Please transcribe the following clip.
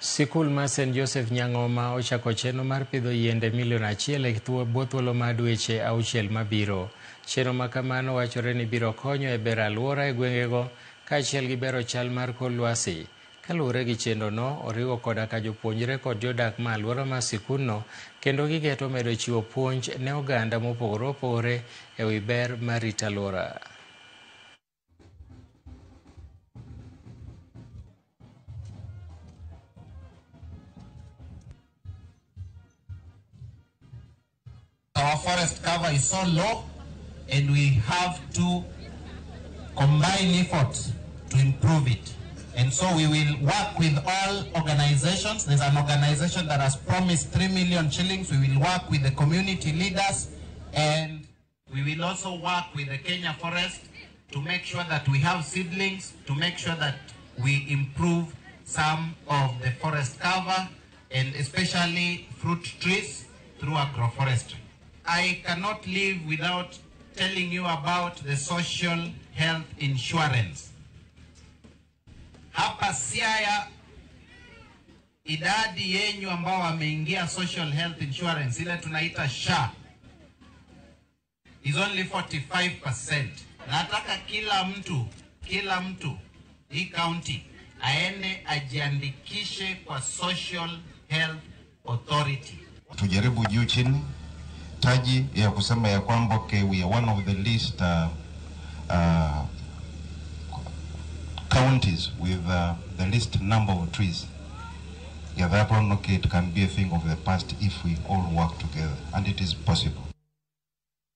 Sikul mar St Joseph Nyang'oma ochako chenro mar pidho yiende milion 1 e bwo thuolo mar dweche 6 mabiro. Chenro ma kamano wachore ni biro konyo e bero alwora e gwengego kaachiel gi bero chal mar kor lwasi. Kaluwore gi chenrono, oriwo koda ka jopuonjre kod jodak ma alwora mar sikundno kendo gigeto medo chiwo puonj ne oganda mopogore opogore e wi ber mar rito alwora. Our forest cover is so low and we have to combine efforts to improve it. And so we will work with all organizations. There's an organization that has promised 3 million shillings. We will work with the community leaders, and we will also work with the Kenya Forest to make sure that we have seedlings, to make sure that we improve some of the forest cover, and especially fruit trees through agroforestry. I cannot live without telling you about the social health insurance. Hapa Siaya, idadi yenyu ambao wameingia social health insurance, ile tunaita SHA, is only 45%. Nataka kila mtu hii county aende ajiandikishe kwa Social Health Authority. Tujaribu juu chini taji ya kusema ya kwamba okay, we are one of the least counties with the least number of trees. Yeah, that one, okay, it can be a thing of the past if we all work together, and it is possible.